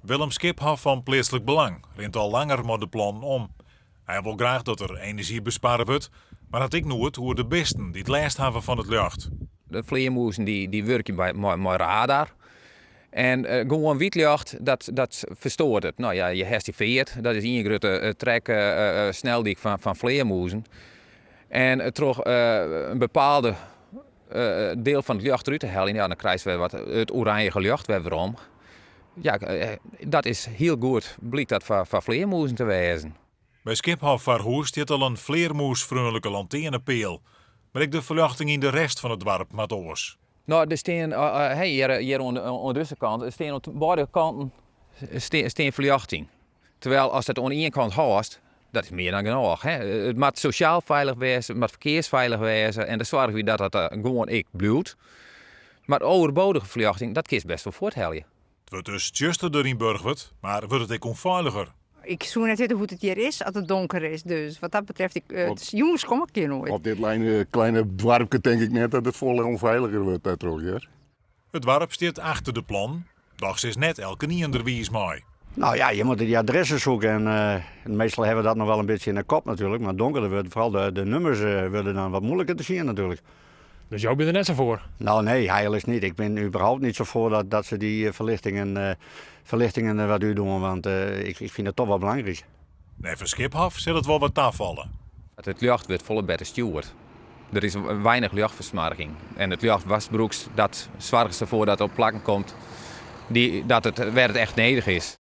Willem Schiphof fan Pleatslik Belang rint al langer mei de plannen om. Hy wol graach dat der enerzjy besparre wurdt, mar hat ek noed oer de bisten dy't lêst hawwe fan it ljocht. De flearmûzen dy wurkje mei radar. En gewoan wyt ljocht, dat ferstoart it. No ja, je hast dy feart, dat is ien grutte trek sneldyk fan flearmûzen. En troch in bepaalde diel fan it ljocht derút te heljen, ja, dan krijst wer wat it oranjige ljocht wer werom. Ja, dat is hiel goed, blykt dat foar flearmûzen te wêzen. By Schiphof foar hûs stiet al in flearmûsfreonlike lantearnepeal. Mar ek de ferljochting yn de rest fan it doarp moat oars. No, der stean hey, hjir oan dizze kant, der stean oan beide kanten stean ferljochting. Terwijl ast it oan ien kant hâldst, dat is mear dan genôch. Hè. It moat sosjaal feilich wêze, it moat ferkearsfeilich wêze en dan soargje wy dat dat gewoan ek bliuwt. Mar oerbodige ferljochting, dat kinst best wol fuorthelje. It wurdt dus tsjusterder yn Burchwert, mar wurdt it ek ûnfeiliger? Ik soe net witte hoe't it hjir is as it donker is. Dus wat dat betreft, jûns kom ik hjir noait. Op dit kleine doarpke tink ik net dat it folle ûnfeiliger wurdt dêrtroch, hear. It doarp stiet achter de plannen, dochs is net elkenien der wiis mei. Nou ja, je moeten die adressen zoeken en meestal hebben we dat nog wel een beetje in de kop natuurlijk. Maar donkerder wordt, vooral de nummers worden dan wat moeilijker te zien natuurlijk. Dus jo binne der net sa foar? Nou nee, eigenlijk niet. Ik ben überhaupt niet zo voor dat ze die verlichtingen wat duur doen, want ik vind dat toch wel belangrijk. Neffens Schiphof sil it wol wat tafalle. It ljocht wurdt folle better stjoerd. Der is weinich ljochtfersmoarging. En it ljocht watst brûkst, dat soarget derfoar dat it op plakken komt dat it, wêr't it echt nedich is.